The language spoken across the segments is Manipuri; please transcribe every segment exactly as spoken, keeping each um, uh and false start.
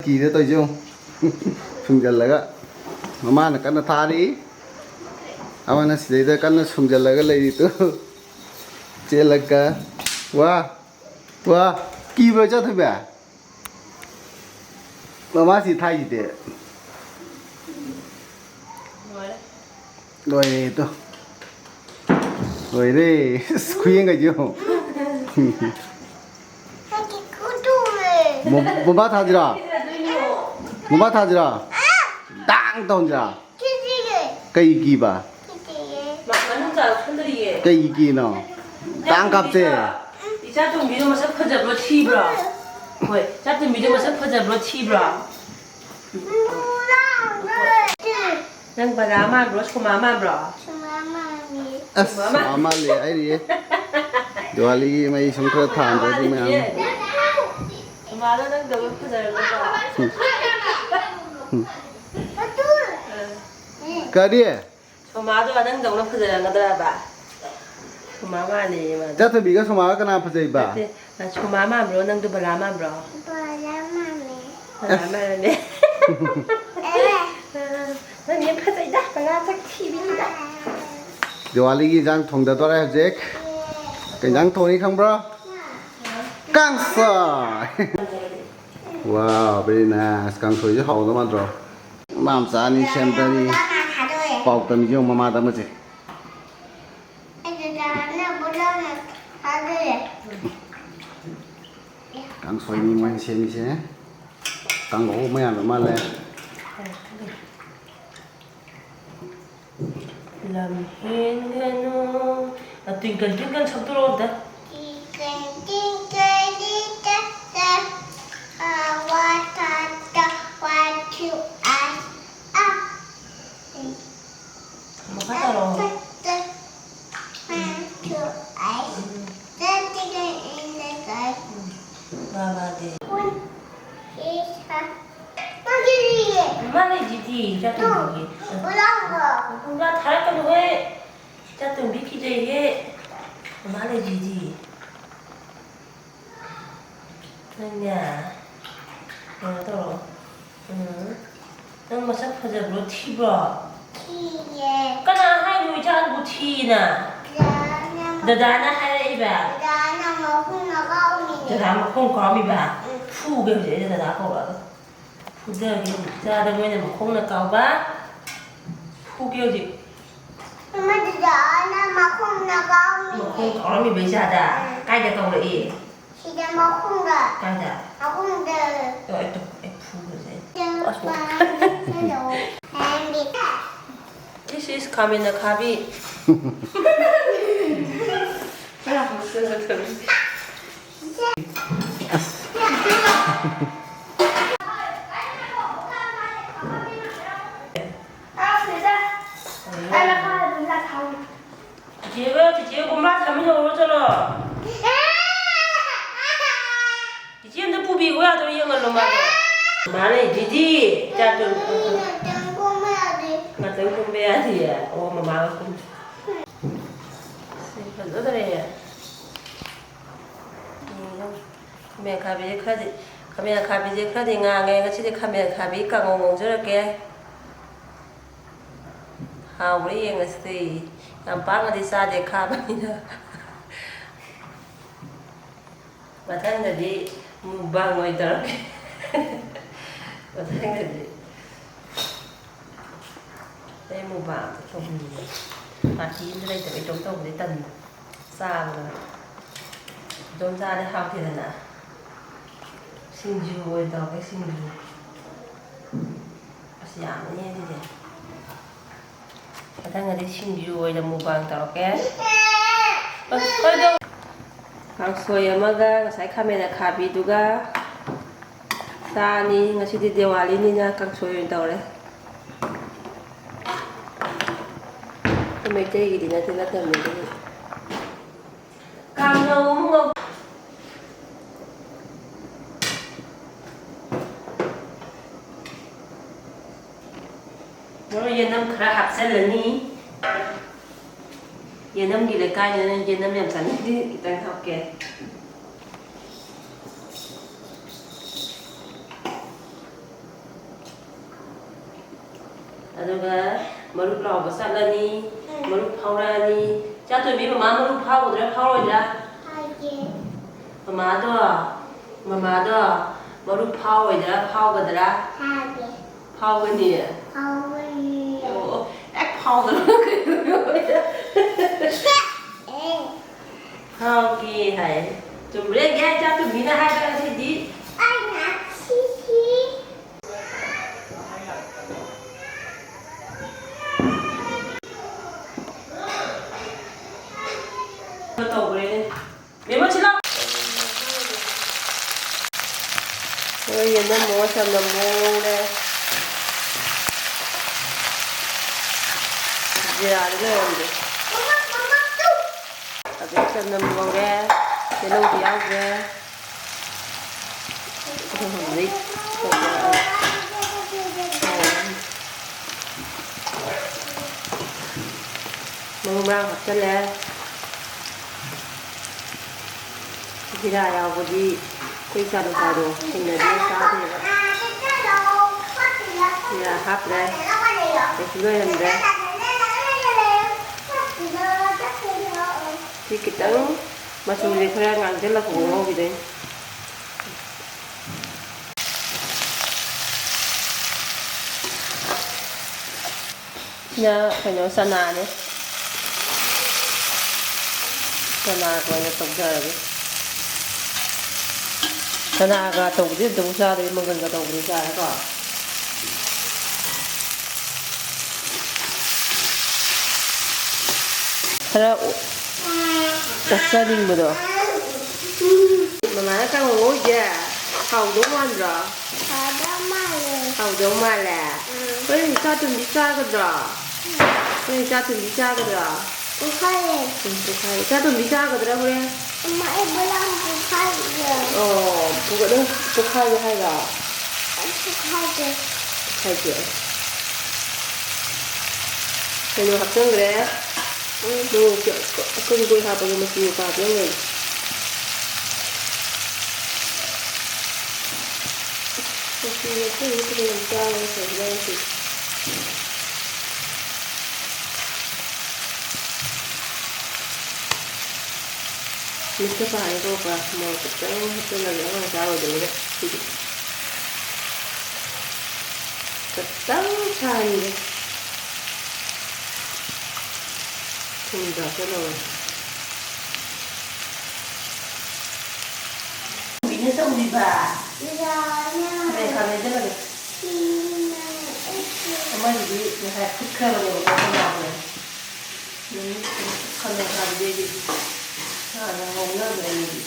ꯀꯤꯔꯦ ꯇꯧꯔꯤꯁꯦ ꯌꯦꯡꯉꯨ꯫ ꯁꯨꯡꯖꯜꯂꯒ ꯃꯃꯥꯅ ꯀꯟꯅ ꯊꯥꯔꯤ꯫ ꯑꯃꯅ ꯁꯤꯗꯩꯗ ꯀꯟꯅ ꯁꯨꯡꯖꯜꯂꯒ ꯂꯩꯔꯤꯗꯨ꯫ ꯆꯦꯜꯂꯒ꯫ ꯋꯥ! ꯋꯥ! ꯀꯤꯕ꯭ꯔꯣ ꯏꯆꯥꯊꯣꯏꯕꯤ? ꯃꯃꯥꯁꯤ ꯊꯥꯏꯁꯤꯗꯤ꯫ ꯂꯣꯏꯔꯦ꯫ ꯂꯣꯏꯔꯦ ꯑꯗꯣ꯫ ꯂꯣꯏꯔꯦ꯫ ꯑꯁ, ꯈꯨꯌꯦꯡꯒꯗꯤ ꯌꯦꯡꯉꯣ꯫ ꯅꯪꯒꯤ ꯈꯨꯠꯇꯨ ꯎꯔꯦ꯫ ꯃꯣ-, ꯃꯣꯝꯄꯥꯛ ꯊꯥꯁꯤꯔꯣ? ꯃꯣꯝꯄꯥꯛ ꯊꯥꯁꯤꯔꯣ? ꯗꯥꯡ ꯇꯧꯍꯟꯁꯤꯔꯣ? ꯀꯤꯗꯤꯌꯦ꯫ ꯀꯩ ꯀꯤꯕ? ꯀꯤꯗꯤꯌꯦ꯫ ꯃ-, ꯃꯅꯨꯡ ꯆꯥꯔ ꯈꯟꯗꯔꯤꯌꯦ꯫ ꯀꯩꯒꯤ ꯀꯤꯅꯣ? ꯇꯥꯡ ꯀꯥꯞꯁꯦ꯫ ꯏꯆꯥ ꯇꯣꯝꯕꯤꯗꯣ ꯃꯁꯛ ꯐꯖꯕ꯭ꯔꯣ ꯊꯤꯕ꯭ꯔꯣ? ꯍꯣꯏ, ꯏꯆꯥ ꯇꯣꯝꯕꯤꯗꯣ ꯃꯁꯛ ꯐꯖꯕ꯭ꯔꯣ ꯊꯤꯕ꯭ꯔꯣ? ꯅꯪ ꯕꯂꯥ ꯃꯥꯟꯕ꯭ꯔꯣ? ꯁꯣꯃꯥ ꯃꯥꯟꯕ꯭ꯔꯣ? ꯁꯣꯃꯥ ꯃꯥꯟꯕ꯭ꯔꯣ? ꯁꯣꯃꯥ ꯃꯥꯟꯕ꯭ꯔꯣ? ꯑꯁ, ꯁꯣꯃꯥ ꯃꯥꯜꯂꯦ ꯍꯥꯏꯔꯤꯌꯦ꯫ ꯗꯤꯋꯥꯂꯤꯒꯤ ꯃꯩ ꯁꯨꯝ ꯈꯔ ꯊꯥꯟꯗ꯭ꯔꯗꯤ ꯃꯌꯥꯝ꯫ ꯁꯣꯃꯥꯗꯣ ꯅꯪꯗꯧꯅ ꯐꯖꯔꯝꯒꯗ꯭ꯔꯣ? ꯀꯔꯤ? ꯁꯣꯃꯥꯗꯣ ꯅꯪꯗꯧꯅ ꯐꯖꯔꯝꯒꯗ꯭ꯔꯕ? ꯁꯣꯃꯥ ꯃꯥꯜꯂꯦꯌꯦ ꯃꯥꯗꯣ꯫ ꯆꯥꯊꯣꯏꯕꯤꯒ ꯁꯣꯃꯥꯒ ꯀꯅꯥ ꯐꯖꯩꯕ? ꯅꯠꯇꯦ, ꯁꯣꯃꯥ ꯃꯥꯟꯕ꯭ꯔꯣ, ꯅꯪꯗꯣ ꯕꯂꯥ ꯃꯥꯟꯕ꯭ꯔꯣ? ꯕꯂꯥ ꯃꯥꯜꯂꯦ꯫ ꯕꯂꯥ ꯃꯥꯜꯂꯦ꯫ ꯑꯦ꯫ ꯅꯪ ꯌꯥꯝ ꯐꯖꯩꯗ, ꯕꯂꯥ ꯁꯛ ꯊꯤꯕꯤꯅꯤꯗ꯫ ꯗꯤꯋꯥꯂꯤꯒꯤ ꯏꯟꯖꯥꯡ ꯊꯣꯡꯗꯗꯣꯔꯦ ꯍꯧꯖꯤꯛ꯫ ꯀꯩ ꯏꯟꯖꯥꯡ ꯊꯣꯡꯅꯤ ꯈꯪꯕ꯭ꯔꯣ? ꯀꯥꯡꯁꯣꯏ꯫ Wow, very nice. ꯀꯥꯡꯁꯣꯏꯁꯦ ꯍꯥꯎꯗꯧ ꯃꯥꯟꯗ꯭ꯔꯣ? ꯃꯥ ꯃꯆꯥ ꯑꯅꯤ ꯁꯦꯝꯗꯔꯤ꯫ ꯄꯥꯎ ꯇꯝꯕꯤꯌꯣ ꯃꯃꯥꯗ ꯑꯃꯁꯦ꯫ ꯀꯥꯡꯁꯣꯏꯅꯤ ꯃꯣꯏꯅ ꯁꯦꯝꯃꯤꯁꯦ꯫ ꯀꯥꯡꯍꯧ ꯃꯌꯥꯝꯗꯣ ꯃꯥꯜꯂꯦ꯫ ꯂꯝ ꯍꯦꯟꯒꯅꯨ꯫ ꯑ, ꯇ꯭ꯋꯤꯡꯀꯜ ꯇ꯭ꯋꯤꯡꯀꯜ ꯁꯛꯇꯣꯔꯛꯑꯣ ꯑꯝꯇ꯫ Twinkle, twinkle, little star, how I wonder what you are. ꯃꯈꯥ ꯇꯥꯔꯛꯑꯣ꯫ One, two, three. Something in the sky. ꯕꯥꯕꯥꯗꯤ꯫ ꯃꯥ ꯂꯩꯁꯤꯗꯤ, ꯏꯆꯥ ꯇꯣꯝꯕꯤꯒꯤ꯫ ꯄꯨꯔꯥ ꯊꯥꯔꯛꯀꯅꯨꯍꯦ꯫ ꯏꯆꯥ ꯇꯣꯝꯕꯤ ꯀꯤꯖꯩꯍꯦ꯫ ꯃꯥ ꯂꯩꯁꯤꯗꯤ꯫ ꯅꯪꯅꯦ꯫ ꯀꯩꯅꯣ ꯇꯧꯔꯣ꯫ ꯎꯝ꯫ ꯅꯪ ꯃꯁꯛ ꯐꯖꯕ꯭ꯔꯣ, ꯊꯤꯕ꯭ꯔꯣ? ꯊꯤꯌꯦ꯫ ꯀꯅꯥ ꯍꯥꯏꯅꯣ ꯏꯆꯥꯗꯨꯕꯨ ꯊꯤꯅ? ꯗꯗꯥꯅ ꯃꯈꯣꯡ ꯗꯗꯥꯅ ꯍꯥꯏꯔꯛꯏꯕ? ꯗꯗꯥꯅ ꯃꯈꯣꯡꯅ ꯀꯥꯎꯔꯤꯅꯦ꯫ ꯗꯗꯥ ꯃꯈꯣꯡ ꯀꯥꯎꯔꯝꯃꯤꯕ? ꯎꯝ꯫ ꯐꯨꯒꯦ ꯍꯧꯖꯤꯛ ꯑꯩ ꯗꯗꯥ ꯀꯧꯔꯛꯑꯒ꯫ ꯐꯨꯗꯒꯦ ꯍꯧꯖꯤꯛ ꯏꯆꯥꯗ ꯃꯣꯏꯅ ꯃꯈꯣꯡꯅ ꯀꯥꯎꯕ꯫ ꯐꯨꯒꯦ ꯍꯧꯖꯤꯛ꯫ ꯃꯃꯥ, ꯗꯗꯥꯅ ꯃꯈꯣꯡꯅ ꯀꯥꯎꯔꯤꯅꯦ꯫ ꯃꯈꯣꯡ ꯀꯥꯎꯔꯝꯃꯤꯕ ꯏꯆꯥꯗ? ꯎꯝ꯫ ꯀꯥꯏꯗ ꯀꯥꯎꯔꯛꯏ? ꯁꯤꯗ ꯃꯈꯣꯡꯗ꯫ ꯀꯥꯏꯗ? ꯃꯈꯣꯡꯗ꯫ ꯑꯣ, ꯑꯩ ꯇꯨ-, ꯑꯩ ꯐꯨꯒꯁꯦ꯫ ꯇꯨ-, ꯑꯁ, ꯄꯥꯟ-, hello꯫ This is ꯈꯥꯃꯦꯟ ꯑꯈꯥꯕꯤ꯫ ꯑꯁ꯫ ꯆꯤꯆꯦꯒ ꯆꯤꯆꯦ ꯀꯣꯝꯂꯥ ꯊꯥꯃꯤꯟꯅꯧꯔꯣ ꯆꯠꯂꯣ꯫ ꯆꯤꯆꯦ ꯑꯝꯇ ꯄꯨꯕꯤꯒꯣ ꯌꯥꯗ꯭ꯔꯣ? ꯌꯦꯡꯍꯜꯂꯣ ꯃꯥꯗꯣ꯫ ꯃꯥ ꯂꯩꯗꯨꯗꯤ꯫ ꯆꯥ ꯇꯨ-, ꯉꯥꯛꯇꯪ ꯀꯨꯝꯕ ꯌꯥꯗꯦ꯫ ꯉꯥꯛꯇꯪ ꯀꯨꯝꯕ ꯌꯥꯗꯤꯌꯦ꯫ ꯑꯣ, ꯃꯃꯥꯒ ꯀꯨꯝ-, ꯁꯤ ꯐꯖꯗ꯭ꯔꯦꯍꯦ꯫ ꯌꯦꯡꯉꯣ꯫ ꯈꯥꯃꯦꯟ ꯑꯈꯥꯕꯤꯁꯦ ꯈꯔꯗꯤ, ꯈꯥꯃꯦꯟ ꯑꯈꯥꯕꯤꯁꯦ ꯈꯔꯗꯤ ꯉꯥꯡꯉꯦ꯫ ꯉꯁꯤꯗꯤ ꯈꯥꯃꯦꯟ ꯑꯈꯥꯕꯤ ꯀꯥꯡꯉꯧ ꯉꯧꯖꯔꯛꯀꯦ꯫ ꯍꯥꯎꯕ꯭ꯔꯥ ꯌꯦꯡꯉꯁꯤ꯫ ꯌꯥꯝ ꯄꯥꯛꯅꯗꯤ ꯆꯥꯗꯦ ꯈꯥꯕꯅꯤꯅ꯫ ꯃꯊꯪꯗꯗꯤ mukbang ꯑꯣꯏꯅ ꯇꯧꯔꯛꯀꯦ꯫ ꯃꯊꯪꯗꯗꯤ ꯑꯩ mukbang ꯑꯝꯇ ꯇꯧꯍꯟꯅꯤꯡꯉꯦ꯫ Party ꯑꯝꯇ ꯂꯩꯇꯕ, ꯏꯇꯣꯝ ꯇꯧꯕꯗꯤ ꯇꯟꯕ꯫ ꯆꯥꯕꯗ ꯏꯇꯣꯝ ꯆꯥꯔꯗꯤ ꯍꯥꯎꯇꯦꯗꯅ꯫ ꯁꯤꯡꯖꯨ ꯑꯣꯏꯅ ꯇꯧꯔꯒꯦ, ꯁꯤꯡꯖꯨ꯫ ꯑꯁ, ꯌꯥꯝꯃꯅꯤ ꯑꯗꯨꯗꯤ꯫ ꯃꯊꯪꯗꯗꯤ ꯁꯤꯡꯖꯨ ꯑꯣꯏꯅ mukbang ꯇꯧꯔꯛꯀꯦ꯫ ꯑꯁ, ꯀꯩꯗꯧ-, ꯀꯥꯡꯁꯣꯏ ꯑꯃꯒ ꯉꯁꯥꯏ ꯈꯥꯃꯦꯟ ꯑꯈꯥꯕꯤꯗꯨꯒ ꯆꯥꯅꯤ꯫ ꯉꯁꯤꯗꯤ ꯗꯤꯋꯥꯂꯤꯅꯤꯅ ꯀꯥꯡꯁꯣꯏ ꯑꯣꯏꯅ ꯇꯧꯔꯦ꯫ ꯑꯩꯈꯣꯏ ꯃꯩꯇꯩꯒꯤꯗꯤ ꯅꯠꯇꯦ, ꯅꯠꯇꯕꯅꯤ ꯑꯗꯨꯕꯨ꯫ ꯀꯥꯡꯉꯧ ꯑꯃ ꯉꯧ-, ꯃꯔꯣꯏ ꯌꯦꯅꯝ ꯈꯔ ꯍꯥꯞꯆꯤꯜꯂꯅꯤ꯫ ꯌꯦꯅꯝꯒꯤ ꯂꯩꯀꯥꯏꯅꯤꯅ ꯌꯦꯅꯝ ꯌꯥꯝ ꯆꯥꯅꯤꯡꯗꯦ, ꯈꯤꯇꯪ ꯍꯥꯞꯀꯦ꯫ ꯑꯗꯨꯒ ꯃꯔꯨ ꯂꯥꯎꯕ ꯆꯠꯂꯅꯤ꯫ ꯃꯔꯨ ꯐꯥꯎꯔꯛꯑꯅꯤ꯫ ꯏꯆꯥ ꯇꯣꯝꯕꯤ, ꯃꯃꯥ ꯃꯔꯨ ꯐꯥꯎꯒꯗ꯭ꯔꯥ ꯐꯥꯎꯔꯣꯏꯗ꯭ꯔꯥ? ꯐꯥꯎꯒꯦ꯫ ꯃꯃꯥꯗꯣ, ꯃꯃꯥꯗꯣ ꯃꯔꯨ ꯐꯥꯎꯔꯣꯏꯗ꯭ꯔꯥ ꯐꯥꯎꯒꯗ꯭ꯔꯥ? ꯐꯥꯎꯒꯦ꯫ ꯐꯥꯎꯒꯅꯤ? ꯐꯥꯎꯒꯅꯤ꯫ ꯑꯣ, ꯍꯦꯛ ꯐꯥꯎꯗꯅ ꯀꯩꯗꯧꯔꯣꯏꯗ? ꯑꯦ꯫ ꯐꯥꯎꯒꯦ ꯍꯥꯏ꯫ ꯆꯨꯝꯕ꯭ꯔꯥ ꯌꯦꯡꯒꯦ, ꯏꯆꯥ ꯇꯣꯝꯕꯤꯅ ꯍꯥꯏꯕ ꯉꯁꯤꯗꯤ? ꯑꯩꯅ ꯁꯤꯁꯤ꯫ ꯇꯧꯈ꯭ꯔꯦꯅꯦ꯫ ꯃꯦꯃꯣ ꯁꯤ ꯂꯥꯎ꯫ ꯍꯣꯏ, ꯌꯦꯅꯝꯃꯣ, ꯆꯅꯝꯃꯣ ꯉꯧꯔꯦ꯫ ꯖꯤꯔꯥꯗꯤ ꯂꯩꯔꯝꯗꯦ꯫ ꯑꯗꯩ ꯆꯅꯝ ꯉꯧꯔꯦ, ꯇꯤꯜꯍꯧꯗꯤ ꯌꯥꯎꯗ꯭ꯔꯦ꯫ ꯑꯗꯣ ꯍꯧꯖꯤꯛ ꯃꯔꯨ ꯃꯔꯥꯡ ꯍꯥꯞꯆꯜꯂꯦ꯫ ꯖꯤꯔꯥ ꯌꯥꯎꯕꯗꯤ ꯑꯩꯈꯣꯏ ꯏꯆꯥꯅꯨꯄꯥꯗꯣ ꯍꯩꯅꯗꯦ, ꯆꯥꯗꯦꯕ꯫ ꯖꯤꯔꯥ ꯍꯥꯞꯇ꯭ꯔꯦ꯫ ꯀꯩꯁꯨ ꯂꯣꯏꯔꯝꯗ꯭ꯔꯦ꯫ ꯁꯤ ꯈꯤꯇꯪ ꯃꯆꯨꯁꯦ ꯈꯔ ꯉꯥꯡꯁꯤꯜꯂꯛꯄ ꯉꯧꯈꯤꯗꯣꯏꯅꯤ꯫ ꯁꯤꯅ ꯀꯩꯅꯣ, ꯆꯅꯥꯅꯦ꯫ ꯆꯅꯥꯒ ꯑꯣꯏꯅ ꯇꯧꯖꯔꯒꯦ꯫ ꯆꯅꯥꯒ ꯇꯧꯕꯗꯤ ꯑꯗꯨꯝ ꯆꯥꯗꯦ, ꯃꯪꯒꯟꯒ ꯇꯧꯕꯗꯤ ꯆꯥꯔꯦꯀꯣ꯫ ꯈꯔ ꯑꯣ-, ꯑꯣꯛꯆꯅꯤꯡꯕꯗꯣ꯫ ꯃꯃꯥꯅ ꯀꯥꯡꯉꯧ ꯉꯧꯔꯤꯁꯦ ꯍꯥꯎꯗꯧ ꯃꯥꯟꯗ꯭ꯔꯣ? ꯍꯥꯎꯗꯧ ꯃꯥꯜꯂꯦ꯫ ꯍꯥꯎꯗꯧ ꯃꯥꯜꯂꯦ? ꯎꯝ꯫ ꯍꯣꯔꯦꯟ ꯏꯆꯥ ꯇꯣꯝꯕꯤ ꯆꯥꯒꯗ꯭ꯔꯣ? ꯎꯝ꯫ ꯍꯣꯔꯦꯟ ꯏꯆꯥ ꯇꯣꯝꯕꯤ ꯆꯥꯒꯗ꯭ꯔꯣ? ꯄꯣꯛꯈꯥꯏꯔꯦ꯫ ꯎꯝ, ꯄꯣꯛꯈꯥꯏꯔꯦ꯫ ꯏꯆꯥ ꯇꯣꯝꯕꯤ ꯆꯥꯒꯗ꯭ꯔꯥ ꯍꯣꯔꯦꯟ? ꯑꯃ ꯑꯩ ꯕꯣꯂꯥ ꯄꯣꯛꯈꯥꯏꯔꯦ꯫ ꯑꯣ, ꯄꯨꯒ-, ꯅꯪ ꯄꯣꯛꯈꯥꯏꯔꯦ ꯍꯥꯏꯔꯣ? ꯑꯩ ꯄꯣꯛꯈꯥꯏꯗꯦ꯫ ꯄꯣꯛꯈꯥꯏꯗꯦ꯫ ꯀꯩꯅꯣ ꯍꯥꯞꯆꯟꯈ꯭ꯔꯦ꯫ ꯎꯝ꯫ ꯃꯣꯔꯣꯛꯁꯦ ꯑꯀ-, ꯑꯀꯪꯕ ꯑꯣꯏ ꯍꯥꯞꯄꯒ ꯃꯆꯨ ꯀꯥꯗꯅ ꯂꯩ꯫ ꯃꯆꯨ ꯑꯁꯦꯡꯕ ꯈꯔ ꯌꯥꯝ ꯆꯥꯕ ꯐꯩ ꯍꯤꯟꯖꯥꯡꯁꯦ꯫ ꯃꯤꯠꯇ ꯄꯥꯏꯔꯒꯀꯣ, ꯃꯣꯔꯣꯛ ꯈꯤꯇꯪ ꯍꯥꯞꯆꯤꯜꯂꯒ ꯑꯉꯥꯡ ꯆꯥꯔꯣꯏꯗꯕꯅꯤꯅ ꯁꯤꯗꯤ ꯈꯤꯇꯪ ꯁꯥꯍꯟꯒꯦ꯫ ꯊꯨꯝꯗꯣ ꯍꯥꯞꯆꯤꯜꯂꯧꯔꯒꯦ꯫ ꯕꯤꯅ ꯇꯧꯔꯤꯕ? ꯈꯥꯃꯦꯟ ꯈꯥꯃꯦꯟ ꯍꯥꯞꯆꯤꯜꯂꯒꯦ꯫ ꯑꯃꯗꯨꯗꯤ ꯉꯁꯥꯏ ꯐꯨꯠꯈ꯭ꯔꯕꯅꯦꯕꯀꯣ, ꯊꯝꯕꯥꯜꯗꯣ꯫ ꯎꯝ, ꯈꯥꯃꯦꯟ ꯈꯥꯕꯤꯗꯩꯗꯤ ꯍꯥꯟꯅ ꯉꯧꯅꯈ꯭ꯔꯦ ꯑꯅꯤꯗꯤ꯫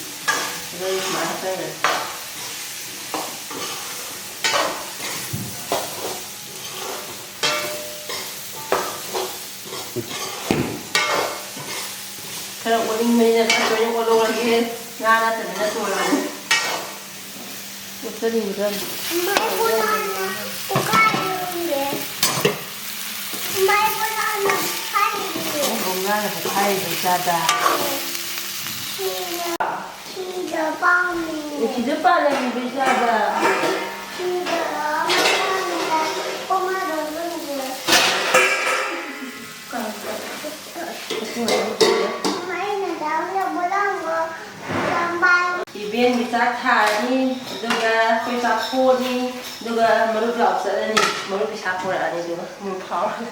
ꯑꯗꯣ ꯑꯩ ꯁꯨꯃꯥꯏꯅ ꯍꯥꯞꯆꯟꯈ꯭ꯔꯦ꯫ ꯈꯔ ꯑꯣꯠꯅꯤꯡꯕꯅꯤꯅ ꯈꯔ ꯇꯣꯏꯅ ꯑꯣꯠꯍꯧꯔꯒꯦ꯫ ꯉꯥ ꯅꯠꯇꯕꯅꯤꯅ ꯇꯣꯏꯔꯕꯅꯤ꯫ ꯑꯣꯠꯆꯅꯤꯡꯕꯗ꯫ ꯑꯃꯥꯏ ꯄꯣꯂꯥꯅ ꯄꯣꯈꯥꯏꯔꯤꯅꯦ꯫ ꯑꯃꯥꯏ ꯄꯣꯂꯥꯅ ꯄꯣꯈꯥꯏꯔꯤꯅꯦ꯫ ꯑꯣ, ꯉꯥꯅ ꯄꯣꯈꯥꯏꯔꯤꯕ ꯏꯆꯥꯗ꯫ ꯁꯤꯗ ꯄꯥꯝꯃꯤ꯫ ꯑꯦ, ꯁꯤꯗ ꯄꯥꯜꯂꯝꯃꯤꯕ ꯏꯆꯥꯗ꯫ ꯁꯤꯗ ꯑꯃ ꯄꯥꯝꯃꯤ꯫ ꯀꯣꯃꯥꯗꯣ ꯂꯣꯏꯁꯤꯜꯂꯦ꯫ ꯏꯕꯦꯟꯒꯤ ꯆꯥꯛ ꯊꯥꯔꯅꯤ, ꯑꯗꯨꯒ ꯑꯩꯈꯣꯏ ꯆꯥꯊꯣꯛꯑꯅꯤ, ꯑꯗꯨꯒ ꯃꯔꯨꯞ ꯂꯥꯎ ꯆꯠꯂꯅꯤ꯫ ꯃꯔꯨꯞ ꯄꯩꯁꯥ ꯄꯨꯔꯛꯑꯅꯤ, ꯑꯗꯨꯒ ꯑꯃꯨꯛ ꯐꯥꯎꯔꯒ꯫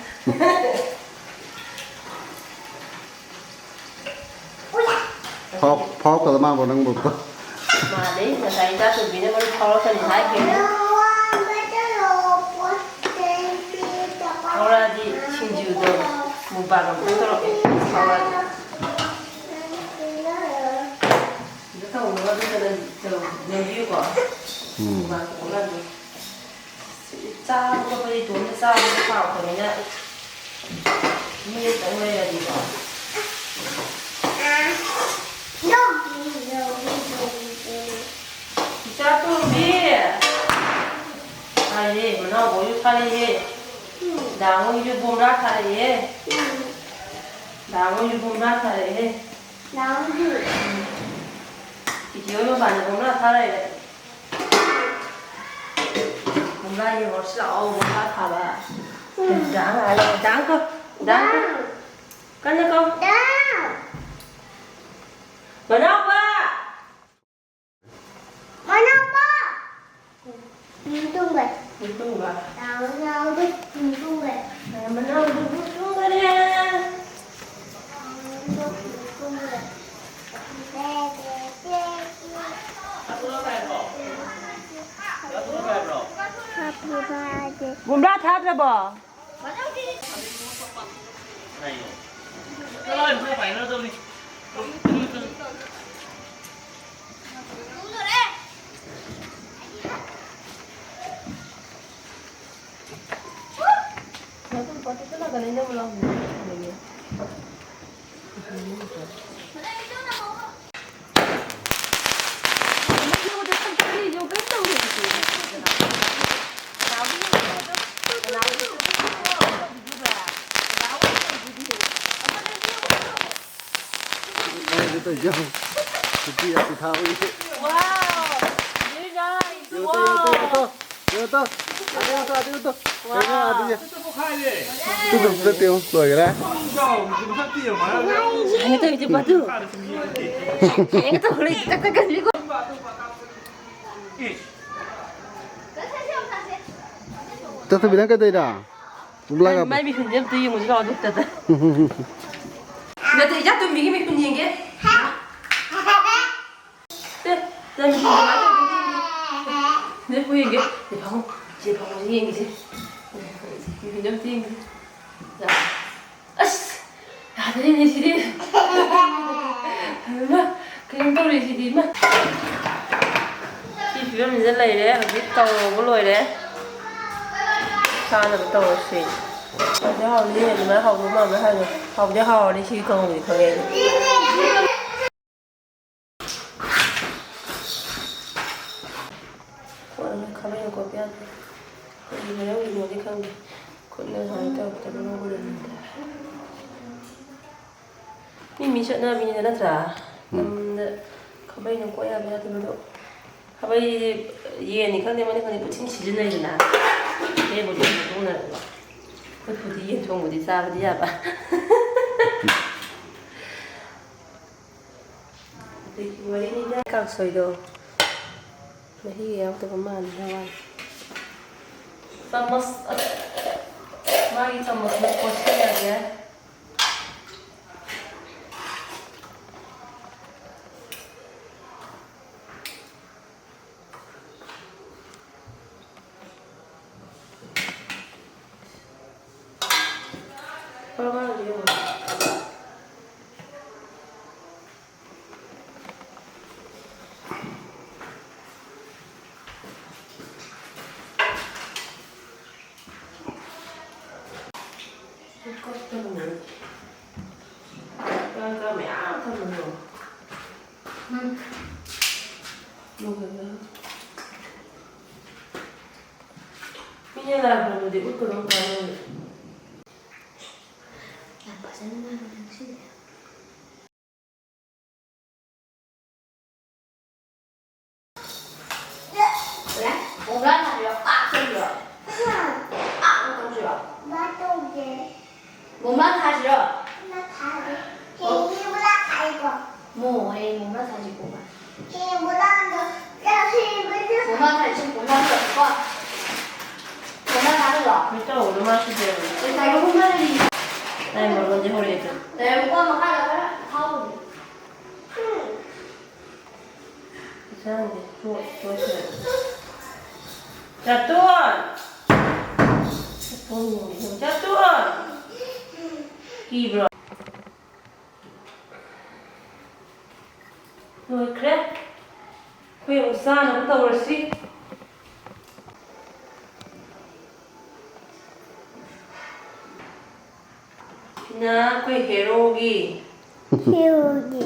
ꯐꯥꯎ-, ꯐꯥꯎꯔꯛꯀꯗ ꯃꯥꯟꯕ꯭ꯔꯣ ꯅꯪꯕꯣ? ꯃꯥꯜꯂꯤ, ꯉꯁꯥꯏ ꯏꯆꯥ ꯇꯣꯝꯕꯤꯅ ꯃꯔꯨꯞ ꯐꯥꯎꯔꯛꯀꯅꯤ ꯍꯥꯏꯈꯤꯕꯅꯤ꯫ ꯐꯥꯎꯔꯛꯑꯗꯤ ꯁꯤꯡꯖꯨꯗꯣ ꯃꯨꯛꯕꯥꯡ ꯑꯃꯨꯛ ꯇꯧꯔꯛꯀꯦ, ꯐꯥꯎꯔꯛꯑꯗꯤ꯫ ꯑꯗꯨ ꯇꯧꯅꯕ ꯑꯗꯨꯝ ꯂꯩꯕꯤꯌꯨꯀꯣ꯫ ꯎꯝ꯫ ꯃꯨꯛꯕꯥꯡ ꯇꯧꯅꯕ꯫ ꯆꯥꯕ ꯈꯣꯠꯄꯗꯤ ꯏꯇꯣꯝꯇ ꯆꯥꯕꯗꯤ ꯍꯥꯎꯇꯕꯅꯤꯅ ꯃꯤ ꯑꯃꯇꯪ ꯂꯩꯔꯗꯤꯀꯣ꯫ ꯏꯆꯥ ꯇꯣꯝꯕꯤ! ꯍꯥꯏꯔꯦ, ꯃꯅꯥꯎ ꯍꯣꯏꯁꯨ ꯊꯥꯔꯛꯑꯦ꯫ ꯗꯥ ꯍꯣꯏꯁꯨ ꯕꯣꯝꯂꯥ ꯊꯥꯔꯛꯑꯦ꯫ ꯗꯥ ꯍꯣꯏꯁꯨ ꯕꯣꯝꯂꯥ ꯊꯥꯔꯛꯑꯦ꯫ ꯗꯥ ꯍꯣꯏꯁꯨ꯫ ꯆꯤꯆꯦ ꯍꯣꯏ ꯃꯄꯥꯟꯗ ꯕꯣꯝꯂꯥ ꯊꯥꯔꯛꯑꯦ꯫ ꯕꯣꯝꯂꯥ ꯌꯦꯡꯉꯨꯔꯁꯤ ꯂꯥꯛꯑꯣ, ꯕꯣꯝꯂꯥ ꯊꯥꯕ꯫ ꯎꯝ꯫ ꯗꯥꯡ ꯍꯥꯏꯔꯣ, ꯗꯥꯡ ꯀꯧ, ꯗꯥꯡ ꯀꯧ꯫ ꯗꯥꯡ꯫ ꯀꯟꯅ ꯀꯧ꯫ ꯗꯥꯡ꯫ ꯃꯅꯥꯎꯄꯥ! ꯃꯅꯥꯎꯄꯥ! ꯅꯨꯡ ꯇꯨꯝꯒ꯭ꯔꯦ꯫ ꯅꯨꯡ ꯇꯨꯝꯒ꯭ꯔꯦ? ꯅꯥꯎ, ꯅꯥꯎꯗꯣ ꯅꯨꯡ ꯇꯨꯝꯒ꯭ꯔꯦ꯫ ꯃꯅꯥꯎꯗꯣ ꯅꯨꯡ ꯇꯨꯝꯒ꯭ꯔꯦ꯫ ꯅꯥꯎꯗꯣ ꯅꯨꯡ ꯇꯨꯝꯒ꯭ꯔꯦ꯫ ꯒꯨꯝꯕ꯭ꯔꯥ ꯊꯥꯗ꯭ꯔꯕꯣ? Wow! Very nice! Wow! ꯂꯣꯏꯈ꯭ꯔꯦ꯫ ꯍꯥꯏꯒꯦ ꯇꯧꯔꯤꯁꯦ ꯃꯗꯨ꯫ ꯍꯥꯏꯒꯦ ꯇꯧꯔꯤꯁꯦ ꯇꯛ ꯇꯛ ꯀꯟꯕꯤꯀꯣ꯫ ꯇꯊꯕꯤ, ꯅꯪ ꯀꯩꯗꯧꯔꯤꯅꯣ? ꯕ꯭ꯂꯥꯒ ꯃꯥꯏ ꯃꯤꯍꯨꯟꯁꯦ ꯑꯝꯇ ꯌꯦꯡꯉꯨꯁꯤ ꯂꯥꯛꯑꯣ, ꯗꯣꯛꯇꯔꯗ꯫ ꯅꯠꯇꯦ, ꯏꯆꯥ ꯇꯣꯝꯕꯤꯒꯤ ꯃꯤꯍꯨꯟ ꯌꯦꯡꯒꯦ꯫ ꯁꯦ, ꯅꯪ ꯃꯤꯍꯨꯟ ꯀꯃꯥꯏꯅ ꯇꯧꯒꯦ ꯌꯦꯡꯒꯦ꯫ ꯁꯤꯗ ꯄꯨ ꯌꯦꯡꯒꯦ꯫ ꯁꯤ ꯐꯝꯃꯣ꯫ ꯁꯤ ꯐꯝꯃꯣ, ꯁꯤ ꯌꯦꯡꯒꯦꯁꯦ꯫ ꯃꯤꯍꯨꯟꯁꯦ ꯑꯝꯇ ꯌꯦꯡꯒꯦ꯫ ꯑꯁ! ꯌꯥꯗ꯭ꯔꯦꯅꯦ ꯁꯤꯗꯤ꯫ ꯏꯃꯥ, ꯀꯩꯅꯣꯝ ꯇꯧꯔꯦ ꯁꯤꯗꯤ, ꯏꯃꯥ꯫ ꯁꯤ ꯐꯤꯕꯝꯁꯤꯗ ꯂꯩꯔꯦ꯫ ꯍꯧꯖꯤꯛ ꯀꯥꯡꯉꯧꯕ ꯂꯣꯏꯔꯦ꯫ ꯆꯥꯅꯕ ꯇꯧꯔꯁꯤ꯫ ꯍꯥꯎꯗꯤ ꯍꯥꯎꯅꯤ, ꯑꯗꯨꯃꯥꯏꯅ ꯍꯥꯎꯗꯧ ꯃꯥꯟꯕ꯭ꯔꯥ ꯍꯥꯏꯅꯣ? ꯍꯥꯎꯗꯤ ꯍꯥꯎꯔꯅꯤ ꯁꯤ ꯀꯥꯡꯉꯧꯗꯤ ꯈꯪꯉꯦ ꯑꯩꯗꯤ꯫ ꯈꯣꯠꯂꯒ ꯈꯥꯕꯩꯅ ꯀꯣꯠꯄ ꯌꯥꯗꯦ꯫ ꯀꯔꯤ ꯃꯔꯝꯒꯤꯅꯣꯗꯤ ꯈꯪꯗꯦ꯫ ꯈꯨꯠꯅ ꯁꯨꯃꯥꯏꯅ ꯇꯧꯔꯛꯇꯅ ꯂꯧꯒꯗꯕꯅꯤꯗ꯫ ꯃꯤ ꯃꯤ ꯆꯠꯅꯕꯤꯅꯤꯗ, ꯅꯠꯇ꯭ꯔꯥ? ꯎꯝ꯫ ꯂꯝꯗ ꯈꯥꯕꯩꯅ ꯀꯣꯠ ꯌꯥꯕ ꯌꯥꯗꯕꯗꯣ꯫ ꯈꯥꯕꯩꯁꯦ ꯌꯦꯟꯅꯤ ꯈꯪꯗꯦ, ꯑꯃꯅꯤ ꯈꯪꯗꯦ, ꯄꯨꯊꯤꯡ ꯁꯤꯖꯤꯟꯅꯩꯗꯅ꯫ ꯍꯦꯛ ꯄꯨꯊꯤꯡ ꯁꯤꯖꯤꯟꯅꯔꯕ꯫ ꯈꯨꯠꯄꯨꯗꯤ ꯌꯦꯟ ꯊꯣꯡꯕꯗꯤ ꯆꯥꯕꯗꯤ ꯌꯥꯕ꯫ ꯋꯥꯔꯤꯅꯤꯗ꯫ ꯀꯥꯡꯁꯣꯏꯗꯣ ꯃꯍꯤ ꯌꯥꯎꯗꯕ ꯃꯥꯟꯕ ꯋꯥꯅꯤ꯫ ꯆꯥꯃꯁ, ꯑꯁ, ꯃꯥꯒꯤ ꯆꯥꯃꯁꯅ ꯀꯣꯠꯁꯤꯜꯂꯒꯦ꯫ ꯀꯛꯇꯕꯅꯦ꯫ ꯀꯥꯡ ꯀꯥꯡ ꯃꯌꯥꯝ ꯊꯝꯕꯗꯣ꯫ ꯎꯝ꯫ ꯂꯣꯏꯔꯦ꯫ ꯃꯤꯅ ꯂꯥꯛꯄꯗꯨꯗꯤ ꯎꯠꯀꯗꯧ ꯇꯥꯔꯦ꯫ ꯌꯥꯝ ꯐꯖꯅ ꯉꯥꯡꯉꯦ ꯉꯁꯤꯗꯤ꯫ ꯃꯣꯝꯂꯥ ꯊꯥꯁꯤꯔꯣ? ꯄꯥꯛ ꯇꯧꯁꯤꯔꯣ? ꯄꯥꯛ ꯇꯧꯁꯤꯔꯣ? ꯃꯥ ꯇꯧꯒꯦ꯫ ꯃꯣꯝꯂꯥ ꯊꯥꯁꯤꯔꯣ? ꯃꯥ ꯊꯥꯒꯦ꯫ ꯑꯣ꯫ ꯍꯌꯦꯡꯗꯤ ꯃꯣꯝꯂꯥ ꯊꯥꯏꯀꯣ꯫ ꯃꯣ, ꯍꯌꯦꯡ ꯃꯣꯝꯂꯥ ꯊꯥꯁꯤꯀꯣ꯫ ꯍꯌꯦꯡ ꯃꯣꯝꯂꯥ ꯊꯥ-, ꯃꯣꯝꯂꯥ ꯊꯥꯁꯤ, ꯃꯣꯝꯂꯥ ꯊꯥꯁꯤꯀꯣ꯫ ꯃꯣꯝꯂꯥ ꯊꯥꯗꯣꯏꯔꯣ? ꯀꯩ ꯇꯧꯕꯅꯣ ꯃꯥ ꯁꯤꯗꯤ? ꯉꯁꯥꯏꯒꯤ ꯃꯣꯝꯂꯥ ꯂꯩꯔꯤ꯫ ꯑꯩ ꯃꯔꯣꯟꯗꯤ ꯍꯧꯔꯛꯑꯦ ꯑꯗꯨ꯫ ꯂꯩꯔꯝꯃꯨꯀꯣ, ꯃꯈꯥꯗ ꯈꯔ ꯊꯥꯎꯈꯤꯒꯦ꯫ ꯏꯟꯁꯥꯡꯁꯦ ꯆꯣꯠ-, ꯆꯣꯠꯈ꯭ꯔꯦ꯫ ꯆꯥꯇꯣꯟ! ꯆꯥꯇꯣꯟ! ꯀꯤꯕ꯭ꯔꯣ? ꯂꯣꯏꯈ꯭ꯔꯦ꯫ ꯑꯩꯈꯣꯏ ꯑꯃꯨꯛ ꯆꯥꯅꯕ ꯇꯧꯔꯁꯤ꯫ ꯁꯤꯅ ꯑꯩꯈꯣꯏ ꯍꯦꯔꯣꯒꯤ꯫ ꯍꯦꯔꯣꯒꯤ꯫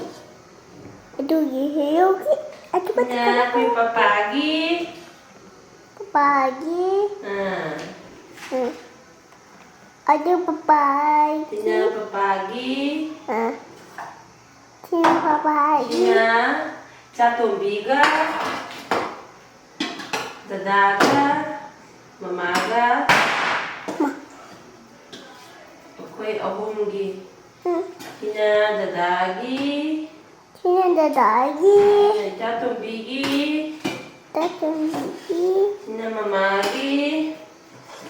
ꯑꯗꯨꯒꯤ ꯍꯦꯔꯣꯒꯤ꯫ ꯑꯗꯨ ꯁꯤꯅ ꯑꯩꯈꯣꯏ ꯄꯄꯥꯒꯤ꯫ ꯄꯄꯥꯒꯤ꯫ ꯑꯥ꯫ ꯎꯝ꯫ ꯑꯗꯨ ꯄꯄꯥꯒꯤ꯫ ꯁꯤꯅ ꯄꯄꯥꯒꯤ꯫ ꯑꯥ꯫ ꯁꯤꯅ ꯄꯄꯥꯒꯤ꯫ ꯁꯤꯅ ꯆꯥꯇꯣꯝꯕꯤꯒ ꯗꯗꯥꯒ ꯃꯃꯥꯒ ꯃꯥ꯫ ꯑꯩꯈꯣꯏ ꯑꯍꯨꯝꯒꯤ꯫ ꯎꯝ꯫ ꯁꯤꯅ ꯗꯗꯥꯒꯤ꯫ ꯁꯤꯅ ꯗꯗꯥꯒꯤ꯫ ꯁꯤꯅ ꯏꯆꯥꯇꯣꯝꯕꯤꯒꯤ꯫ ꯏꯆꯥꯇꯣꯝꯕꯤꯒꯤ꯫ ꯁꯤꯅ ꯃꯃꯥꯒꯤ꯫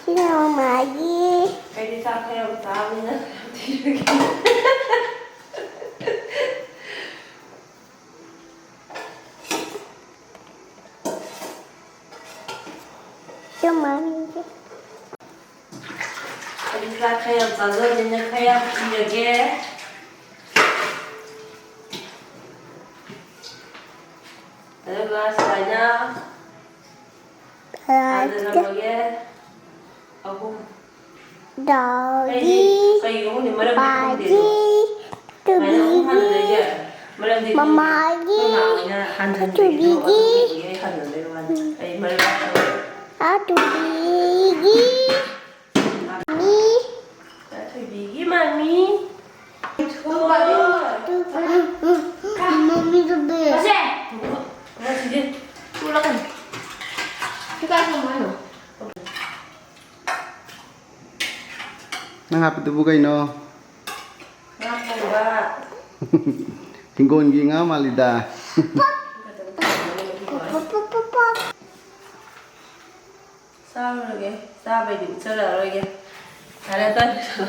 ꯁꯤꯅ ꯃꯃꯥꯒꯤ꯫ ꯑꯩꯗꯤ ꯆꯥꯛ ꯈꯔ ꯌꯥꯝ ꯆꯥꯕꯅꯤꯅ ꯈꯔ ꯌꯥꯝ ꯊꯤꯔꯒꯦ꯫ ꯆꯞ ꯃꯥꯟꯅꯩ꯫ ꯑꯩꯗꯤ ꯆꯥꯛ ꯈꯔ ꯌꯥꯝ ꯆꯥꯖꯕꯅꯤꯅ ꯈꯔ ꯌꯥꯝ ꯊꯤꯔꯒꯦ꯫ ꯑꯗꯨꯒ ꯁꯨꯃꯥꯏꯅ ꯍꯥꯟꯖꯜꯂꯝꯃꯒꯦ꯫ ꯑꯍꯨꯝ꯫ ꯑꯩꯗꯤ ꯗꯣꯒꯤ꯫ ꯀꯩꯒꯤꯅꯣ ꯈꯪꯗꯦ, ꯃꯔꯝꯗꯤ ꯈꯪꯗꯦ ꯑꯗꯣ꯫ ꯄꯥꯒꯤ꯫ ꯁꯨꯃꯥꯏꯅ ꯑꯍꯨꯝ ꯍꯥꯟꯖꯜꯂꯛꯏꯁꯦ꯫ ꯇꯨꯕꯤꯒꯤ꯫ ꯃꯔꯝꯗꯤ ꯈꯪꯗꯦ꯫ ꯃꯃꯥꯒꯤ꯫ ꯑꯩꯈꯣꯏ ꯃꯥ ꯍꯣꯏꯅ ꯍꯥꯟꯖꯟꯕꯤꯔꯛꯑꯣ, ꯇꯨꯕꯤꯒꯤ꯫ ꯑꯗꯨꯗꯨꯒꯤ ꯑꯩ ꯍꯥꯟꯖꯟꯕꯩ ꯋꯥꯅꯤ꯫ ꯎꯝ꯫ ꯑꯩ ꯃꯔꯝ ꯈꯪꯗꯦ꯫ ꯑꯥ, ꯇꯨꯕꯤꯒꯤ꯫ ꯃꯤ꯫ ꯊꯣꯏꯕꯤꯒꯤ ꯃꯃꯤ꯫ ꯇꯨ-, ꯎꯝ, ꯎꯝ, ꯎꯝ, ꯃꯃꯤꯗꯨ ꯕꯦ꯫ ꯉꯁꯤꯗꯤ ꯆꯨꯂꯛꯀꯅꯤ꯫ ꯁꯤ ꯀꯥꯏ ꯊꯝꯃꯣ ꯍꯥꯏꯅꯣ? ꯅꯪ ꯍꯥꯞꯄꯤꯗꯨꯕꯨ ꯀꯩꯅꯣ? ꯉꯥ ꯊꯣꯡꯕ꯫ ꯍꯤꯡꯒꯣꯜꯒꯤ ꯉꯥ ꯃꯥꯜꯂꯤꯗ꯫ ꯄꯞ, ꯄꯞ, ꯄꯞ, ꯄꯞ꯫ ꯆꯥꯔꯨꯔꯒꯦ꯫ ꯆꯥꯕꯩꯗꯤ ꯎꯠꯆꯔꯛꯑꯔꯣꯏꯒꯦ꯫ ꯌꯥꯔꯦ, ꯇꯣꯛꯑꯦ꯫